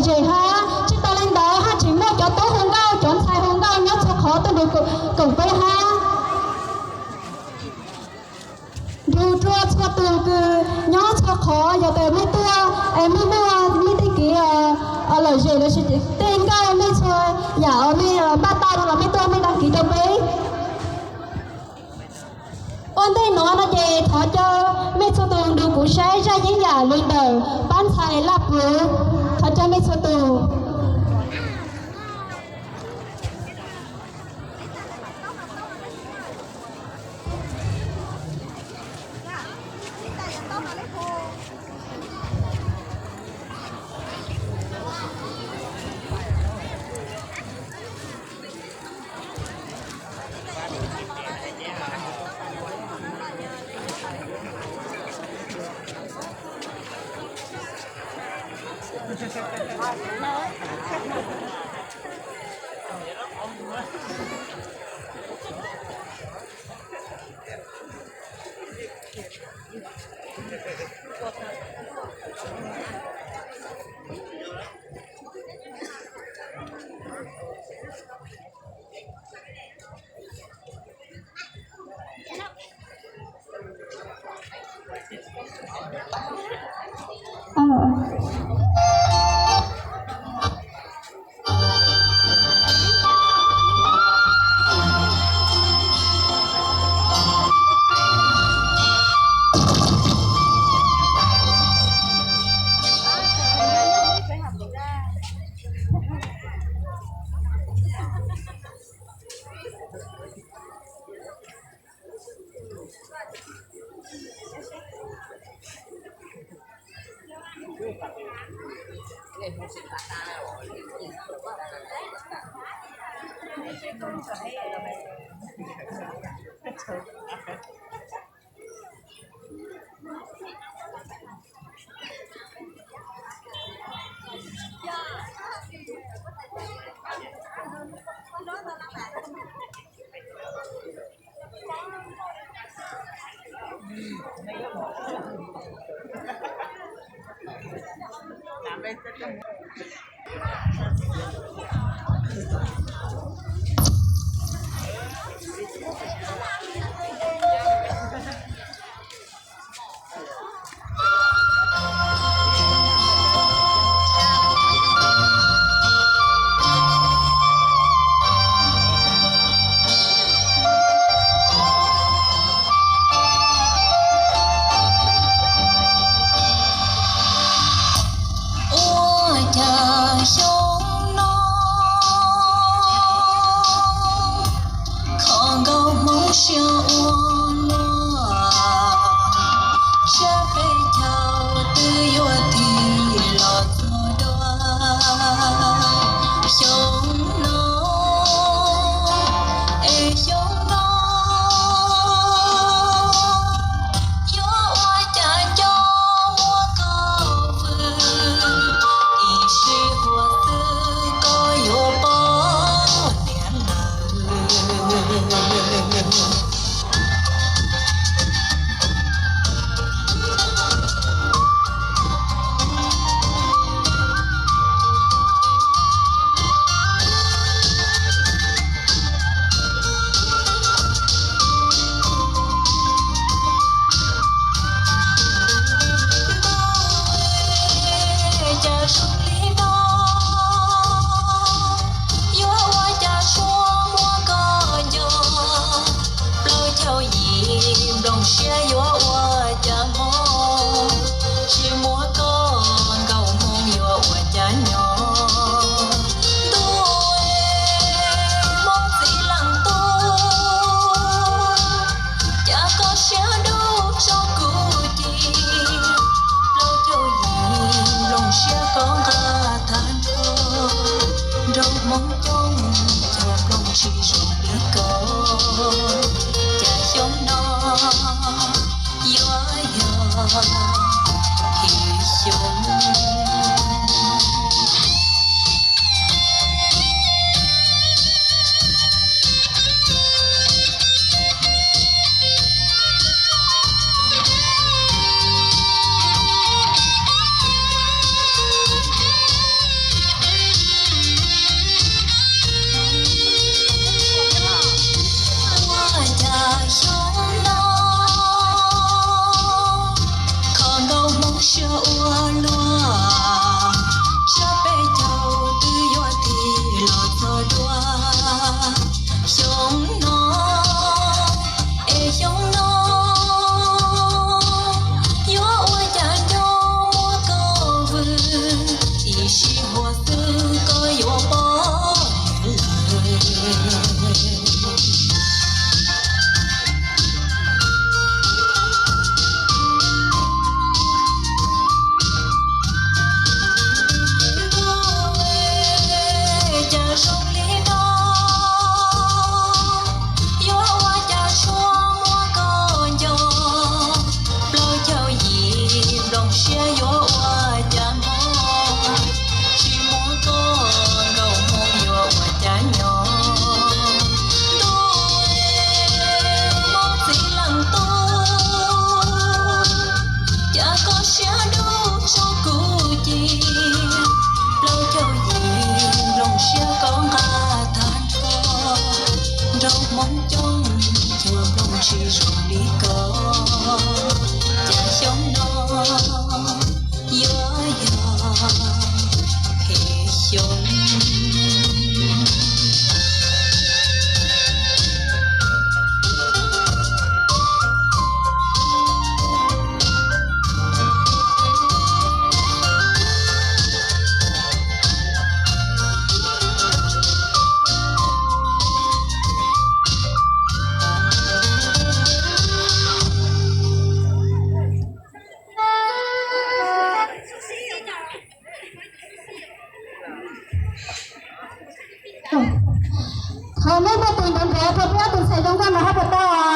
Tseem hab, tsis tas li ntawd haj tseem muaj cov tub hu nkauj, cov ntxhais hu nkauj nyob txhua qhov tuaj nrug koom peb hab. Nrug rua txhua tug kws nyob txhua qhov, yog tas mej tuaj es mej muaj mej tej kev lom zem lossis tej nkauj mej txhua yam uas mej npaj tau no los mej tuaj mej dag kis rau peb. Ua ntej nuav no ces thov caw mej txhua tug nrug kuv saib zaj yeeb yam lug ntawm pab ntxhais Laj Puv. Thov caw mej txhua tug. Ua cas xyoo no kho nkauj Hmoob siab ua luaj, sab peb caug twb yuav tig los txog dua. Xyoo no es xyoo no yuav ua cas nco muab koj vwm, ib sij huam xwb koj yuav poob niam lawm. Cas zoo li no, yuav ua cas suav muab koj nco. Plaub caug yim nplooj siab yuav ua cas hmoo, tsis muab koj nkauj Hmoob yuav ua cas nyob. Ntuj, mob txiv leej tub, cas koj siab dub tso kuv ci. Plaub caug yim nplooj siab koj nqa tag nrho, nraug Hmoob coob cog nplooj tsis zoo li koj. Cas xyoo no yuav yog him xyoo. Thov nej muaj tus nrov nrov rau peb ob tug ntxhais zoo nkauj no hab puas tau?